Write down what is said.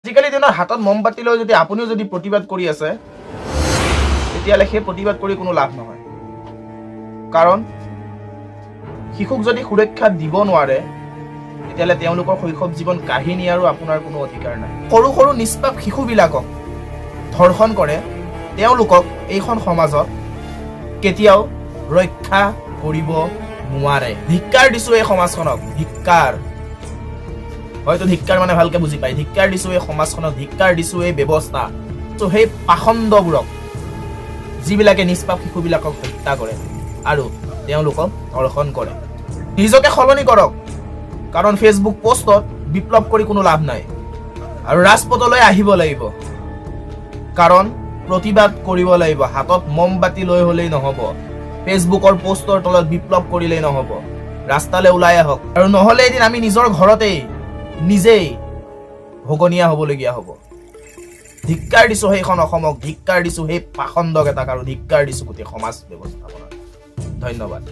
আজিকালি দিনত হাতত মমবাতি লৈ যদি আপুনিও যদি প্ৰতিবাদ কৰি আছে, তেতিয়াহ'লে সেই প্ৰতিবাদ কৰি কোনো লাভ নহয়। কাৰণ শিশুক যদি সুৰক্ষা দিব নোৱাৰে, তেতিয়াহ'লে তেওঁলোকৰ শৈশৱ জীৱন কাঢ়ি নিয়াৰো আপোনাৰ কোনো অধিকাৰ নাই। সৰু সৰু নিষ্পাপ শিশুবিলাকক ধৰ্ষণ কৰে, তেওঁলোকক এইখন সমাজত কেতিয়াও ৰক্ষা কৰিব নোৱাৰে। ধিক্কাৰ দিছো এই সমাজখনক, ধিক্কাৰ। হয়তো ধিক্কাৰ মানে ভালকে বুজি পায়। ধিক্কাৰ দিছো এই সমাজখনক, ধিক্কাৰ দিছো এই ব্যৱস্থা, ত' সেই পাষণ্ডবোৰক, যিবিলাকে নিষ্পাপ শিশুবিলাকক হত্যা কৰে আৰু তেওঁলোকক ধৰ্ষণ কৰে। নিজকে সলনি কৰক, কাৰণ ফেচবুক পোষ্টত বিপ্লৱ কৰি কোনো লাভ নাই আৰু ৰাজপথলৈ আহিব লাগিব, কাৰণ প্ৰতিবাদ কৰিব লাগিব। হাতত মমবাতি লৈ হলেই নহ'ব, ফেচবুকৰ পোষ্টৰ তলত বিপ্লৱ কৰিলেই নহ'ব, ৰাস্তালৈ ওলাই আহক। আৰু নহ'লে এদিন আমি নিজৰ ঘৰতেই নিজেই ভগনীয়া হ'বলগীয়া হ'ব। ধিক্কাৰ দিছো সেইখন অসমক, ধিক্কাৰ দিছো সেই পাষণ্ডকেইটাক আৰু ধিক্কাৰ দিছো গোটেই সমাজ ব্যৱস্থাপনাক। ধন্যবাদ।